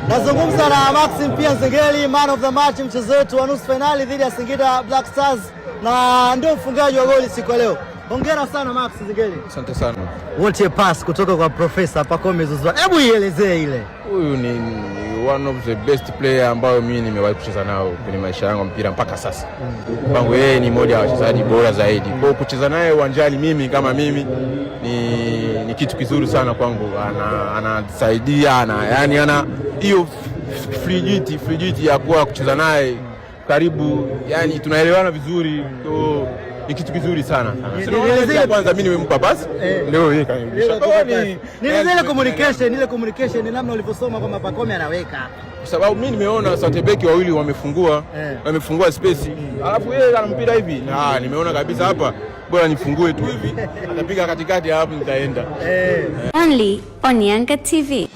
Nazungumza na Maxi Mpia Nzengeli, man of the match, mchezo wetu wa nusu fainali dhidi ya Singida Black Stars na ndio mfungaji wa goli siku ya leo. Hongera sana, Max Nzengeli. Asante sana. What a pass kutoka kwa Profesa Pacome Zouzoua. Hebu ielezee ile. Huyu ni one of the best player ambayo mimi nimewahi kucheza nao kwenye maisha yangu ya mpira mpaka sasa. Kwangu yeye ni mmoja wa wachezaji bora zaidi. Kwa hiyo kucheza naye uwanjani mimi kama mimi ni kitu kizuri sana kwangu. Anasaidia yani ana hiyo fluidity ya kuwa kucheza naye karibu, yani tunaelewana vizuri. Kwa ni kitu kizuri sana. Ya kwanza mimi nimempa pasi, leo yeye kanirudisha. Kwa hiyo Ni ile communication ni namna ulivyosoma kwamba Pacome anaweka. Kwa sababu mimi nimeona centre back wawili wamefungua wamefungua space, alafu yeye ana mpira hivi na nimeona kabisa hapa bora nifungue tu hivi, atapiga katikati, alafu nitaenda. Only on Yanga TV.